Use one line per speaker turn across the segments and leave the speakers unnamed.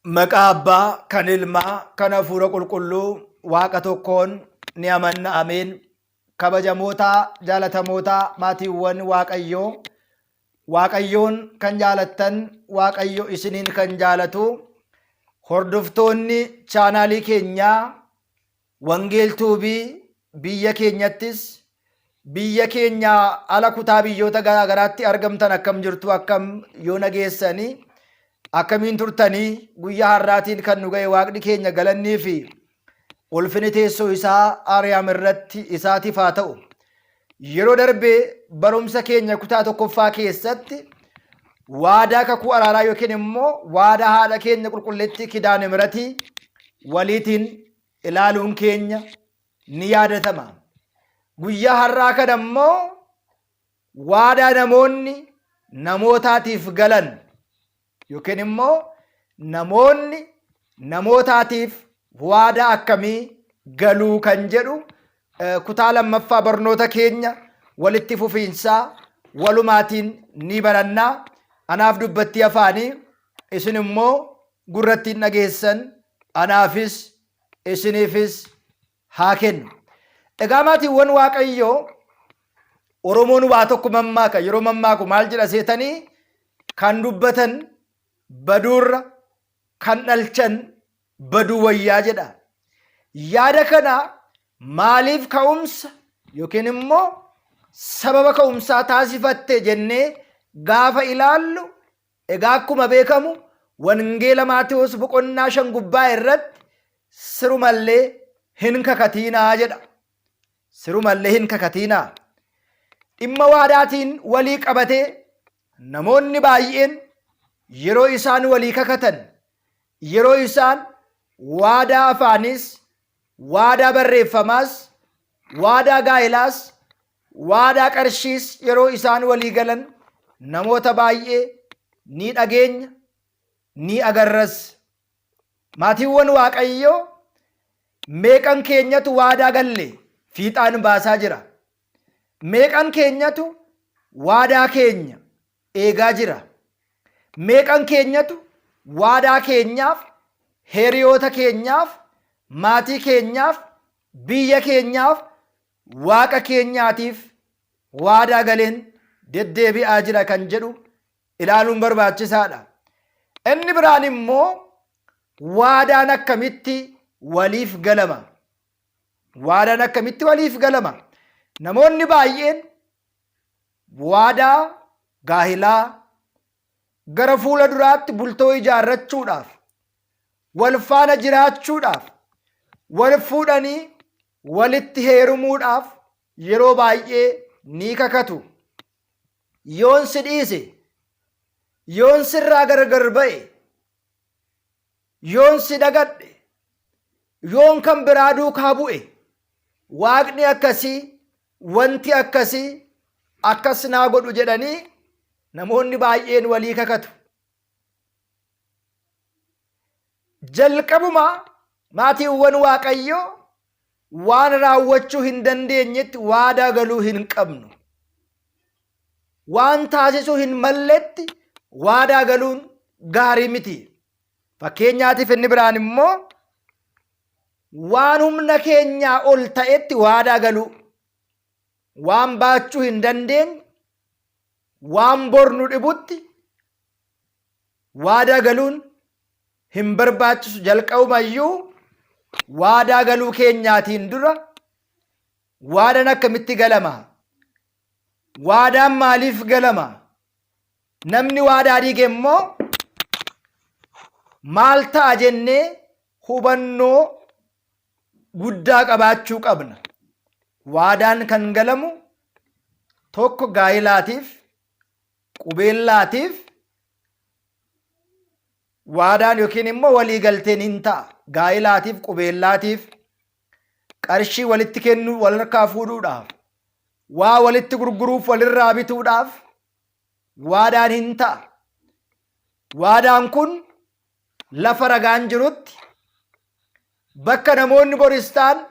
Maqaa Abbaa, kan Ilmaa, kan Hafuura Qulqulluu Waaqa tokkoon ni amanna. Ameen. Kabajamoota, jaalatamoota, maatiiwwan Waaqayyoo, Waaqayyoon kan jaalattan, Waaqayyo isiniin kan jaalatu, hordoftoonni chaanaalii keenyaa Wangeel Tuubii biyya keenyattis biyya keenya ala kutaa biyyoota garaa garaatti argamtan akkam jirtu, akkam yoo nageessanii, akkamiin turtanii? Guyyaa har'aatiin kan nu ga'e Waaqni keenya galannii fi ulfini teessoo isaa Ariyaam irratti isaatiif haa ta'u. Yeroo darbe barumsa keenya kutaa tokkoffaa keessatti waadaa kakuu araaraa yookiin immoo waadaa haadha keenya qulqulleettii Kidaane Miratii waliitiin ilaaluun keenya ni yaadatama. Guyyaa har'aa kana immoo waadaa namoonni namootaatiif galan yookiin immoo namoonni namootaatiif waadaa akkamii galuu kan jedhu kutaa lammaffaa barnoota keenya walitti fufiinsaa walumaatiin ni barannaa. Anaaf dubbattii afaanii, isin immoo gurrattiin dhageessan anaafis isiniifis haa kennu. Egaa maatiiwwan Waaqayyoo, Oromoon waa tokko mammaaka. Yeroo mammaaku maal jedha seetanii? Kan dubbatan baduurra kan dhalchan baduu wayyaa jedha. Yaada kana maaliif ka'umsa yookiin immoo sababa ka'umsaa taasifatte jennee gaafa ilaallu, egaa akkuma beekamu Wangeela Maatewos boqonnaa 5 gubbaa irratti sirumallee hin kakatiinaa jedha. Sirumallee hin kakatiinaa. Dhimma waadaatiin walii qabatee namoonni baay'een yeroo isaan walii kakatan, yeroo isaan waadaa afaaniis, waadaa barreeffamaas, waadaa gaa'ilaas, waadaa qarshiis yeroo isaan walii galan namoota baay'ee ni dhageenya, ni agarras. Maatiiwwan Waaqayyoo, meeqan keenyatu waadaa galle fiixaan baasaa jira? Meeqan keenyatu waadaa keenya eegaa jira? Meeqan keenyatu waadaa keenyaaf, hiriyoota keenyaaf, maatii keenyaaf, biyya keenyaaf, Waaqa keenyaatiif waadaa galeen deddeebi'aa jira kan jedhu ilaaluun barbaachisaadha. Inni biraan immoo waadaan akkamitti waliif galama? Waadaan akkamitti waliif galama? Namoonni baay'een waadaa gaahilaa gara fuula duraatti bultoo ijaarrachuudhaaf, wal faana jiraachuudhaaf, wal fuudhanii walitti heerumuudhaaf yeroo baay'ee ni kakatu. Yoon si dhiise, yoon sirraa gargar ba'e, yoon si dagadhe, yoon kan biraa duukaa bu'e, waaqni akkasii, wanti akkasii akkas naa godhu jedhanii namoonni baay'een walii kakatu. Jalqabuma maatiiwwan Waaqayyoo, waan raawwachuu hin dandeenyetti waadaa galuu hin qabnu. Waan taasisuu hin malletti waadaa galuun gaarii miti. Fakkeenyaatiif inni biraan immoo waan humna keenyaa ol ta'etti waadaa galuu. Waan baachuu hin dandeenye, waan bor nu dhibutti waadaa galuun hin barbaachisu. Jalqabumayyuu waadaa galuu keenyaatiin dura waadaan akkamitti galama? Waadaan maaliif galama? Namni waadaa diige immoo maal ta'a jennee hubannoo guddaa qabaachuu qabna. Waadaan kan galamu tokko gaa'ilaatiif, qubeellaatiif waadaan yookiin immoo walii galteen hin ta'a. Gaa'ilaatiif, qubeellaatiif, qarshii walitti kennuu, wal harkaa fuudhuudhaaf, waa walitti gurguruuf, walirraa bituudhaaf waadaan hin ta'a. Waadaan kun lafa ragaan jirutti, bakka namoonni boristaan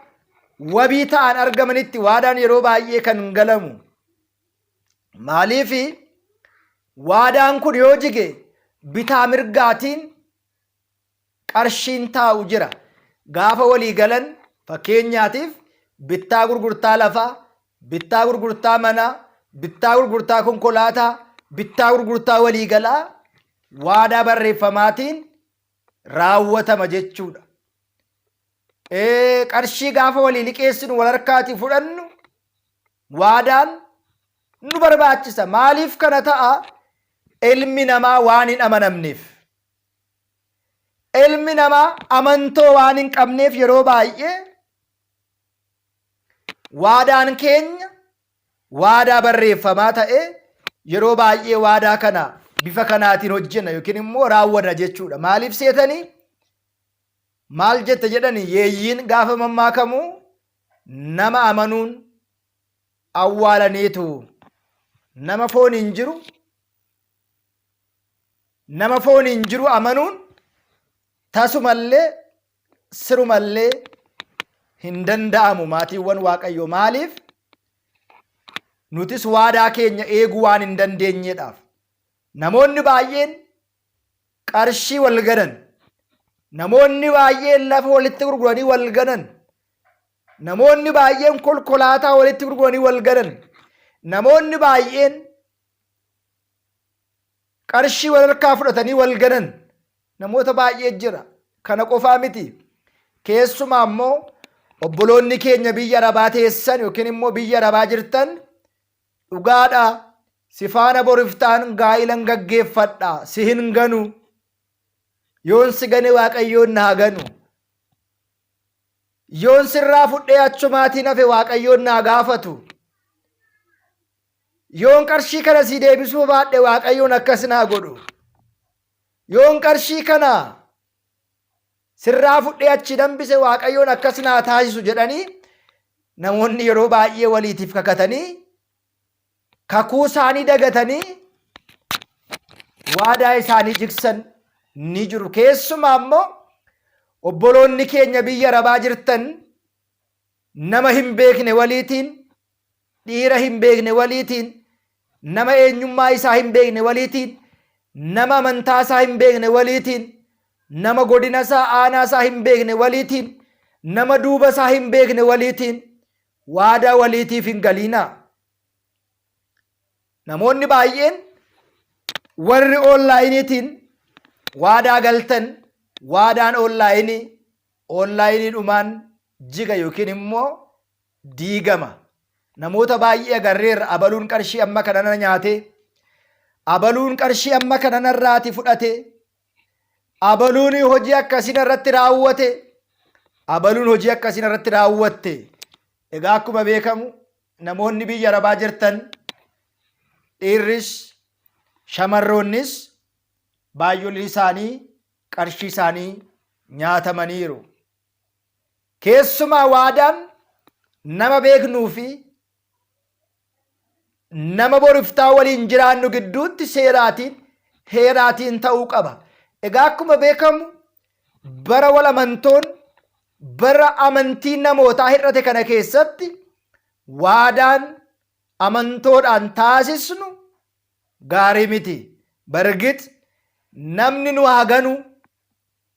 wabii ta'an argamanitti waadaan yeroo baay'ee kan galamu. Maaliif? Waadaan kun yoo jige bitaa mirgaatiin qarshiin taa'u jira. Gaafa walii galan fakkeenyaatiif bittaa gurgurtaa lafaa, bittaa gurgurtaa manaa, bittaa gurgurtaa konkolaataa, bittaa gurgurtaa waliigalaa waadaa barreeffamaatiin raawwatama jechuudha. Qarshii gaafa walii liqeessinu wal harkaatii fudhannu waadaan nu barbaachisa. Maaliif kana ta'a? Ilmi namaa waan hin amanamneef. Ilmi namaa amantoo waan hin qabneef yeroo baay'ee waadaan keenya waadaa barreeffamaa ta'ee yeroo baay'ee waadaa kana bifa kanaatiin hojjenna yookiin immoo raawwanna jechuudha. Maaliif seetanii? Maal jette jedhani yeeyyiin gaafa mammaakamu nama amanuun awwaalaniitu nama fooniin jiru nama fooniin jiru amanuun tasumallee sirumallee hin danda'amu maatiiwwan Waaqayyoo maaliif nutis waadaa keenya eeguu waan hin dandeenyeedhaaf namoonni baay'een qarshii wal ganan. Namoonni baay'een lafa walitti gurguranii wal ganan. Namoonni baay'een konkolaataa walitti gurguranii wal ganan. Namoonni baay'een qarshii wal harkaa fudhatanii wal ganan. Namoota baay'ee jira. Kana qofaa miti. Keessumaa immoo obboloonni keenya biyya arabaa teessan yookiin immoo biyya arabaa jirtan Dhugaadha, si faana boriftaan gaa'ilan gaggeeffadha, si hin ganu. Yoon si gane Waaqayyoon na haa ganu. Yoon sirraa fudhee achumaatiin hafe Waaqayyoon na haa gaafatu. Yoon qarshii kana sii deebisuu baadhe Waaqayyoon akkas naa godhu. Yoon qarshii kana sirraa fudhee achi hambise Waaqayyoon akkas naa taasisu jedhanii namoonni yeroo baay'ee waliitiif kakatanii kakuu isaanii dagatanii waadaa isaanii jigsan ni jiru. Keessumaa immoo obboloonni keenya biyya arabaa jirtan nama hin beekne waliitiin dhiira hin beekne waliitiin, nama eenyummaa isaa hin beekne waliitiin, nama amantaa isaa hin beekne waliitiin, nama godina isaa aanaa isaa hin beekne waliitiin, nama duuba isaa hin beekne waliitiin waadaa waliitiif hin galiinaa. Namoonni baay'een warri oonlaayiniitiin waadaa galtan waadaan oonlaayinii oonlaayiniidhumaan jiga yookiin immoo diigama. Namoota baay'ee agarreerra abaluun qarshii amma kana na nyaate, abaluun qarshii amma kana narraati fudhate, abaluun hojii akkasii narratti raawwate, abaluun hojii akkasii narratti raawwatte. Egaa akkuma beekamu namoonni biyya arabaa jirtan dhiirris shamarroonnis baay'oolli isaanii qarshii isaanii nyaatamaniiru. Keessumaa waadaan nama beeknuu fi nama boriftaa waliin jiraannu gidduutti seeraatiin heeraatiin ta'uu qaba. Egaa akkuma beekamu bara wal amantoon bara amantiin namootaa hir'ate kana keessatti waadaan amantoodhaan taasisnu gaarii miti. Bargit namni nu haa ganu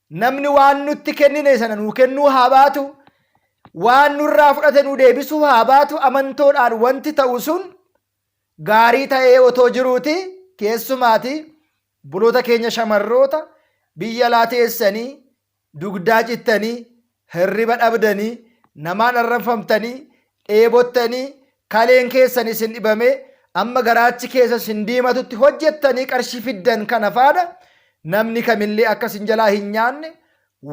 Namni waan nutti kennine sana nuu kennuu haa baatu, waan nurraa fudhate nuu deebisuu haa baatu, amantoodhaan wanti ta'u sun gaarii ta'ee otoo jiruuti keessumaati buloota keenya shamarroota biyya alaa teessanii dugdaa cittanii hirriba dhabdanii namaan arrabfamtanii dheebottanii kaleen keessan isin dhibamee amma garaachi keessa isin diimatutti hojjettanii qarshii fiddan kana faana namni kamillee akka isin jalaa hin nyaanne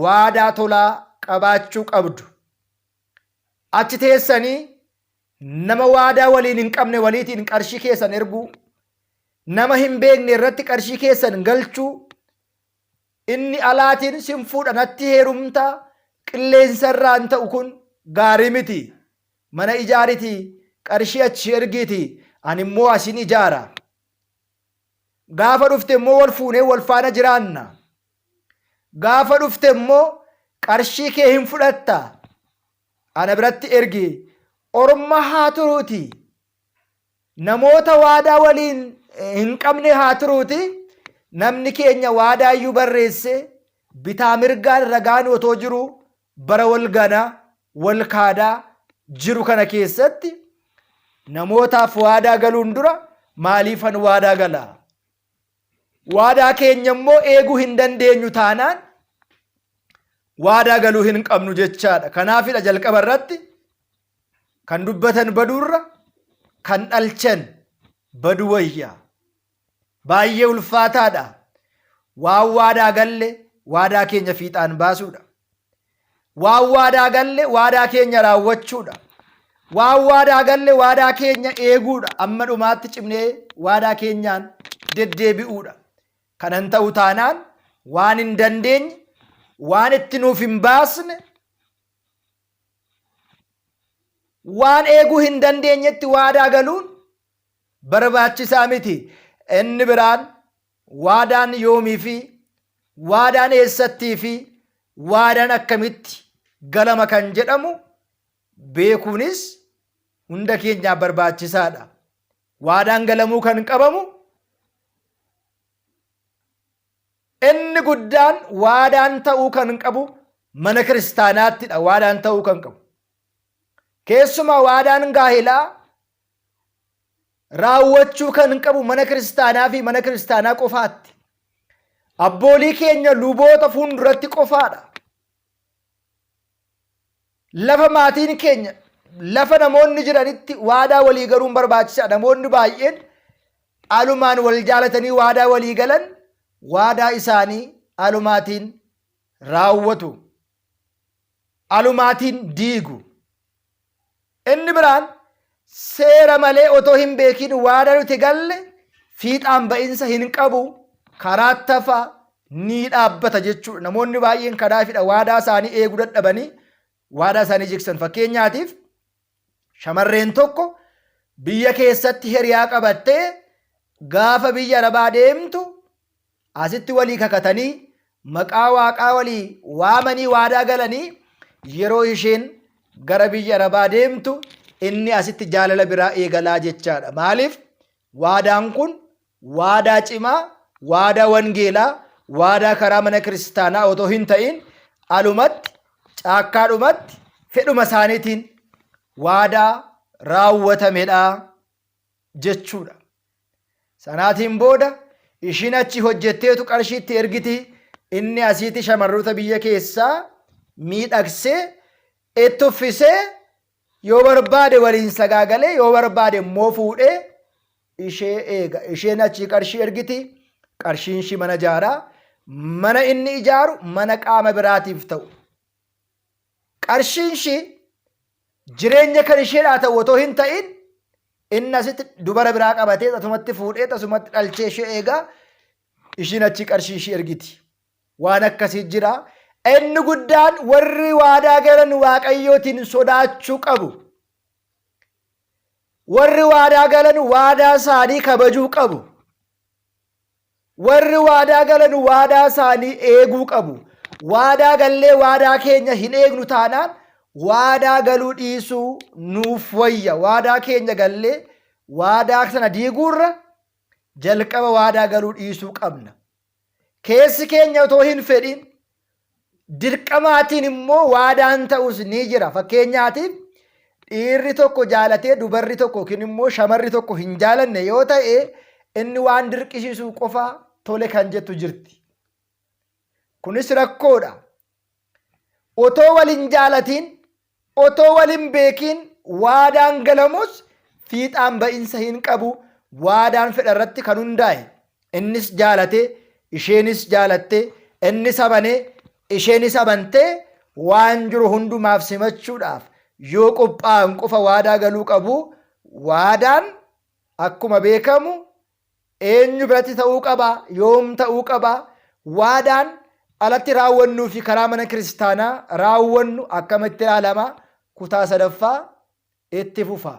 waadaa tolaa qabaachuu qabdu. Achi teessanii nama waadaa waliin hin qabne waliitiin qarshii keessan erguu, nama hin beekne irratti qarshii keessan galchuu, Inni alaatiin sin fuudha natti heerumta qilleensa irraan ta'u kun gaarii miti. Mana ijaariti qarshii achi ergiiti ani immoo asin ijaara. Gaafa dhufte immoo wal fuunee wal faana jiraanna. Gaafa dhufte immoo qarshii kee hin fudhatta. Ana biratti ergi. Orma haa turuuti. Namoota waadaa waliin hin qabne haa turuuti namni keenya waadaa iyyuu barreesse bitaa mirgaan ragaan otoo jiruu bara wal ganaa, wal kaadaa jiru kana keessatti namootaaf waadaa galuun dura maaliifan waadaa gala? Waadaa keenya immoo eeguu hin dandeenyu taanaan waadaa galuu hin qabnu jechaadha. Kanaafidha jalqaba irratti kan dubbatan baduurra kan dhalchan badu wayya. Baay'ee ulfaataadha. Waan waadaa galle waadaa keenya fiixaan baasuudha. Waan waadaa galle waadaa keenya raawwachuudha. Waan waadaa galle waadaa keenya eeguudha. Amma dhumaatti cimnee waadaa keenyaan deddeebi'uudha. Kanan ta'u taanaan waan hin dandeenye, waan itti nuuf hin baasne, waan eeguu hin dandeenyetti waadaa galuun barbaachisaa miti. Inni biraan waadaan yoomii fi waadaan eessattii fi waadaan akkamitti galama kan jedhamu beekuunis hunda keenyaaf barbaachisaadha. Waadaan galamuu kan qabamu inni guddaan waadaan ta'uu kan qabu mana kiristaanaattidha waadaan ta'uu kan qabu. Keessumaa waadaan gaa'elaa raawwachuu kan qabu mana kiristaanaa fi mana kiristaanaa qofaatti. Abboolii keenya luboota fuulduratti qofaadha. Lafa maatiin keenya lafa namoonni jiranitti waadaa walii galuun barbaachisaa. Namoonni baay'een alumaan wal jaalatanii waadaa walii galan waadaa isaanii alumaatiin raawwatu. Alumaatiin diigu. Inni biraan seera malee otoo hin beekiin waadaa nuti galle fiixaan ba'insa hin qabu karaatti hafa ni dhaabbata jechuudha. Namoonni baay'een kanaafidha waadaa isaanii eeguu dadhabanii waadaa isaanii jigsan. Fakkeenyaatiif shamarreen tokko biyya keessatti hiriyaa qabattee gaafa biyya arabaa deemtu asitti walii kakatanii maqaa waaqaa walii waamanii waadaa galanii yeroo isheen gara biyya arabaa deemtu inni asitti jaalala biraa eegalaa jechaadha. Maaliif? Waadaan kun waadaa cimaa, waadaa wangeelaa, waadaa karaa mana kiristaanaa otoo hin ta'in alumatti, caakkaadhumatti, fedhuma isaaniitiin waadaa raawwatamedha jechuudha. Sanaatiin booda ishiin achi hojjetteetu qarshii itti ergiti inni asiiti shamarroota biyya keessaa miidhagsee itti uffisee yoo barbaade waliin sagaagalee yoo barbaade immoo fuudhee ishee eega. Isheen achii qarshii ergiti qarshiin ishii mana ijaaraa mana inni ijaaru mana qaama biraatiif ta'u. Qarshiin ishii jireenya kan isheedhaa ta'u otoo hin ta'in inni asitti dubara biraa qabatee asumatti fuudhee asumatti dhalchee ishee eegaa ishiin achi qarshii ishii ergiti. Waan akkasii jira. Inni guddaan warri waadaa galan waaqayyootiin sodaachuu qabu. Warri waadaa galan waadaa isaanii kabajuu qabu. Warri waadaa galan waadaa isaanii eeguu qabu. Waadaa gallee waadaa keenya hin eegnu taanaan waadaa galuu dhiisuu nuuf wayya. Waadaa keenya gallee waadaa sana diiguurra jalqaba waadaa galuu dhiisuu qabna. Keessi keenya otoo hin fedhin dirqamaatiin immoo waadaan ta'us ni jira. Fakkeenyaatiif dhiirri tokko jaalatee dubarri tokko yookiin immoo shamarri tokko hin jaalanne yoo ta'e inni waan dirqisiisuu qofa tole kan jettu jirti. Kunis rakkoodha. Otoo wal hin jaalatiin, otoo wal hin beekiin waadaan galamus fiixaan ba'insa hin qabu. Waadaan fedha irratti kan hundaa'e. Innis jaalate, isheenis jaalatte, innis amane, isheenis amantee waan jiru hundumaaf simachuudhaaf yoo qophaa'an qofa waadaa galuu qabu. Waadaan akkuma beekamu Eenyu biratti ta'uu qaba? Yoom ta'uu qaba? Waadaan alatti raawwannuu fi karaa mana kiristaanaa raawwannu akkamitti ilaalama? Kutaa sadaffaa itti fufa.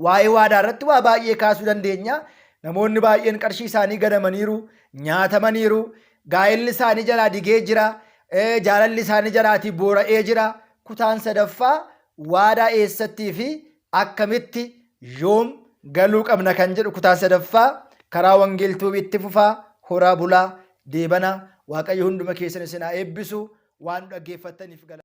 Waa'ee waadaa irratti waa baay'ee kaasuu dandeenya. Namoonni baay'een qarshii isaanii ganamaniiru, nyaatamaniiru, gaa'elli isaanii jalaa digee jira, jaalalli isaanii jalaatii boora'ee jira. Kutaan sadaffaa waadaa eessattii fi akkamitti yoom galuu qabna kan jedhu kutaa sadaffaa karaa wangeeltuubii itti fufaa horaa bulaa Deebana. Waaqayyo hunduma keessan isin haa eebbisu. Waan nu dhaggeeffattaniif galata.